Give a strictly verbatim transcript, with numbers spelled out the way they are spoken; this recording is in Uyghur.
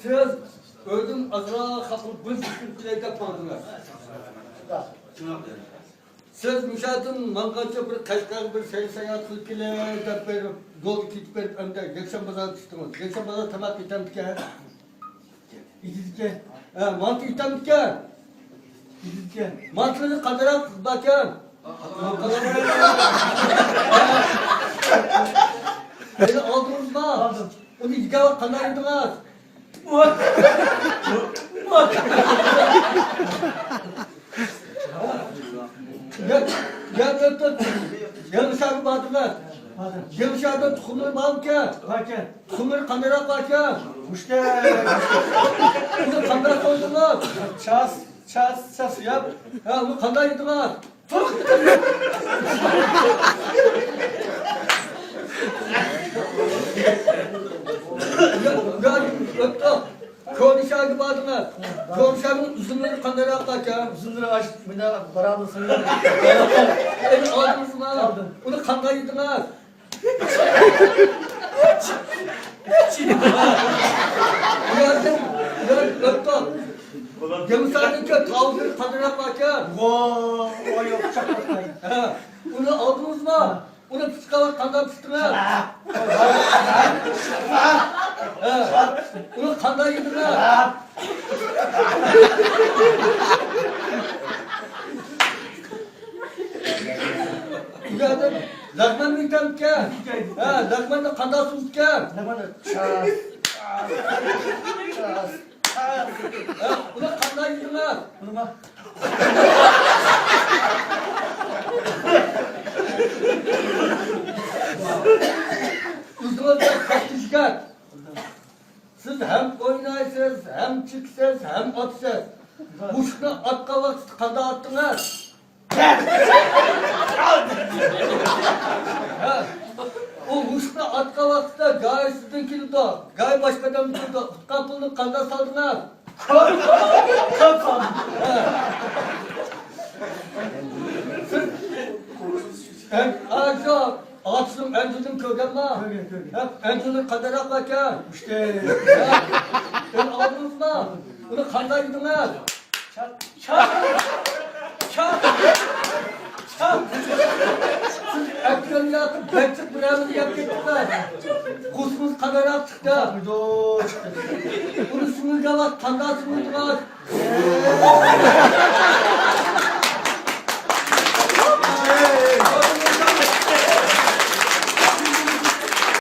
سىز ئۆزۈم ئازراق خەقنى بىر كېلەي دەپ ماڭدىڭىز. سىز مۇشۇ يەردىن ماڭغانچە بىر قەشقەرگە بىر سەير ساياھەت قىلىپ كېلەي دەپ بېرىپ، يولدا كېتىپ بېرىپ، ئەمدى يەكشەنبە بازارغا چىقتىڭىز. يەكشەنبە بازار تاماق ئېتەمدىكەن؟ ئېتىدىكەن. ھە، مانتا ئېتەمدىكەن؟ ئېتىدىكەن. مانتىلىرى قانداقراق باركەن؟ ئېنى ئالدىڭىزمۇ؟ ئالدىم. ئۇنى يېگەن ۋاقىت قانداق يېدىڭىز؟ يا، يا، يا، يا، يېڭىشەھەرگە باردىڭىز. يېڭىشەھەردە تۇخۇملىرى بارمىكەن؟ باركەن. تۇخۇملىرى قانداقراق باركەن؟ مۇشتەك. ئۇنى قانداق سويدىڭىز؟ چاس، چاس، چاس سويۇپ. ھە، ئۇنى قانداق يېدىڭىز؟ يا، يا، ئۆتتۇق. كونا شەھەرگە باردىڭىز. كونا شەھەرنىڭ ئۈزۈملىرى قانداقراق باركەن؟ ئۈزۈملىرى ئاش، مانا بارابىر سىڭىپ. ئېنى ئالدىڭىزمۇ؟ ئالدىم. ئۇنى قانداق يېدىڭىز؟ بۇ يەردىن، بۇ يەردىن ئۆتتۇق. دېمىساڭىزكى تاۋۇزلىرى قانداقراق باركەن؟ ۋاي، ۋاي، يوق، چاقماقلاي. ھە، ئۇنى ئالدىڭىزمۇ؟ ئۇنى پىشقانلار قانداق پىشتىڭىز؟ ھە. ئۇنى قانداق يېدىڭىز؟ ئۇ يەردە لەغمەن ئېتەمكەن؟ ھە، لەغمەننى قانداق سوزىدىكەن؟ لەغمەننى چاس، چاس، چاس. ھە، ئۇنى قانداق يېدىڭىز؟ ئۇنىمۇ. ئۆزىڭىز بىر كاتتا يىگىت. سىز ھەم ئوينايسىز، ھەم چېكىسىز، ھەم ئاتىسىز. مۇشۇقنى ئاتقان ۋاقىتتا قانداق ئاتتىڭىز؟ ھە. ئۇ مۇشۇقنى ئاتقان ۋاقىتتا گاھى سىزدىن كېلىدۇ، گاھى باشقا ئادەمدىن كېلىدۇ. ئۇتقان پۇلنى قانداق سالدىڭىز؟ ھە. سىز، ھە، شۇ ئاتىسىنىڭ ئەنجۈرىنى كۆرگەنما؟ كۆرگەن، كۆرگەن. ھە، ئەنجۈرلىرى قانداقراق ئىكەن؟ ئىشتە. ھە، ئۇنى ئالدىڭىزما؟ ئۇنى قانداق يېدىڭىز؟ چاق، چاق، چاق، چاق. سىز ئەتىگەن ياتىپ بەك جىق بىر نەرسىنى يەپ كەتتىڭىز. قورسىقىڭىز قانداقراق چىقتى؟ ئۇنى سىڭىرگەن ۋاقىت قانداق سىڭىردىڭىز؟